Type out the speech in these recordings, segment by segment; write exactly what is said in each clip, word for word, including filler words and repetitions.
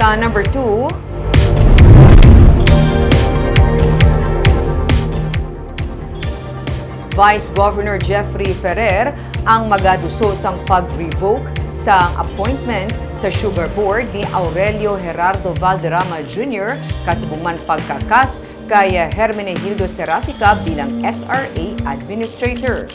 Sa number two, Vice Governor Jeffrey Ferrer ang magaduso sang pag-revoke sa appointment sa Sugar Board ni Aurelio Gerardo Valderrama Junior, kasubong man pagkakas kay Hermenegildo Serafica bilang S R A Administrator.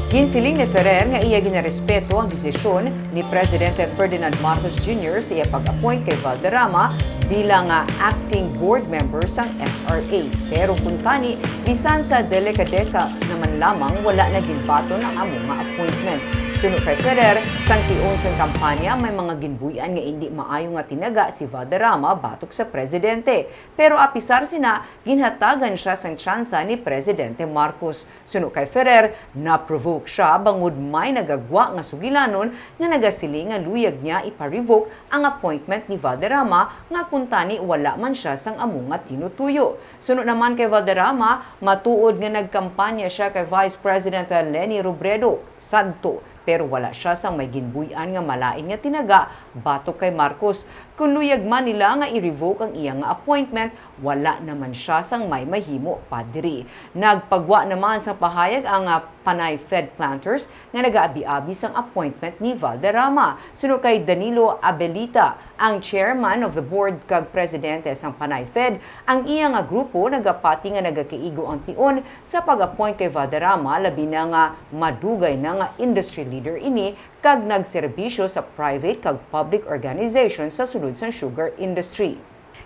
Ginsiling ni Ferrer nga iya ginarespeto ang desisyon ni Presidente Ferdinand Marcos Junior sa iya pag-appoint kay Valderrama bilang, ah, acting board member sang S R A. Pero kuntani, bisan sa delikadesa naman lamang, wala na ginbaton ang amo nga appointment. Suno kay Ferrer, sang tion sang kampanya, may mga ginbuy-an nga indi maayo nga tinaga si Valderrama batok sa presidente. Pero apisar sina, ginhatagan siya sang tsansa ni Presidente Marcos. Suno kay Ferrer, na-provoke sia bangod may nagagwa nga sugilanon nga nagasiling nga luyag niya ipa-revoke ang appointment ni Valderrama, nga kuntani wala man sia sang amo nga tinutuyo. Suno naman kay Valderrama, matuod nga nagkampanya sia kay Vice President Leni Robredo sadto, pero wala sia sang may ginbuy-an nga malain nga tinaga batok kay Marcos. Kon luyag man nila nga i-revoke ang iya nga appointment, wala naman sia sang may mahimo pa diri. Nagpagwa naman sang pahayag ang, ah, Panay Fed planters nga nagaabi-abi sang appointment ni Valderrama. Suno kay Danilo Abelita, ang chairman of the board kag presidente sang Panay Fed, ang iya nga grupo nagapati nga nagakaigo ang tion sa pag-appoint kay Valderrama, labi na nga madugay na nga industry leader ini kag nagserbisyo sa private kag public organization sa sulod sang sugar industry.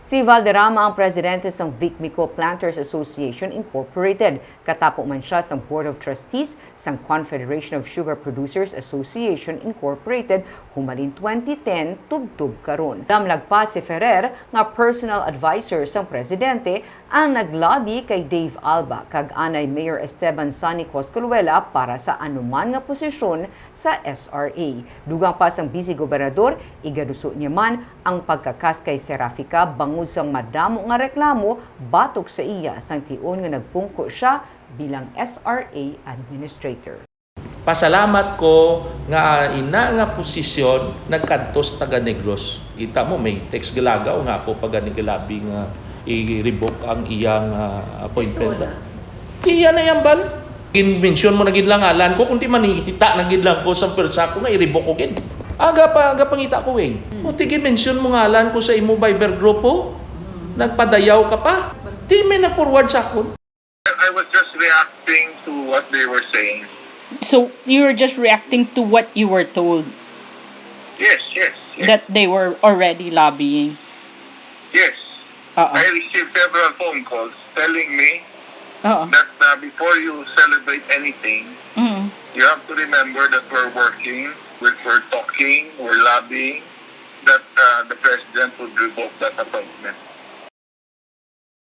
Si Valderrama ang presidente sang Vicmico Planters Association Incorporated. Katapo man sia sang Board of Trustees sang Confederation of Sugar Producers Association Incorporated humalin twenty ten tubtob karon. Damlag pa si Ferrer nga personal adviser sang presidente ang naglabi kay Dave Alba kag anay Mayor Esteban Sonny Coscoluela para sa anuman nga posisyon sa S R A. Dugang pa sang Vice Gobernador, igaduso niya man ang pagkakas kay Serafica bangod sang madamo nga reklamo batok sa iya sang tion nga nagpungko sia bilang S R A administrator. Pasalamat ko nga ina nga posisyon nagkadto sa taga Negros. Kita mo, may text galagaw nga ako pa gani galabi nga i-revoke ang iyang, ah, appointment. Ito na. Iya na yan, bal? Gin-mention mo na gid lang ngalan ko, kundi manihita na gid lang ko sa pwersa ko nga i-revoke ko gid. Aga pa, aga pangita ko, eh. Hmm. O, ti gin-mention mo ngalan ko sa imo Viber grupo, Hmm. nagpadayaw ka pa. Di may nag-forward sa akon. I was just reacting to what they were saying. So, you were just reacting to what you were told? Yes, yes, yes. That they were already lobbying? Yes. Oo. I received several phone calls telling me Oo. that, uh, before you celebrate anything, Mm. you have to remember that we're working, we're, we're talking, we're lobbying, that, uh, the president would revoke that appointment.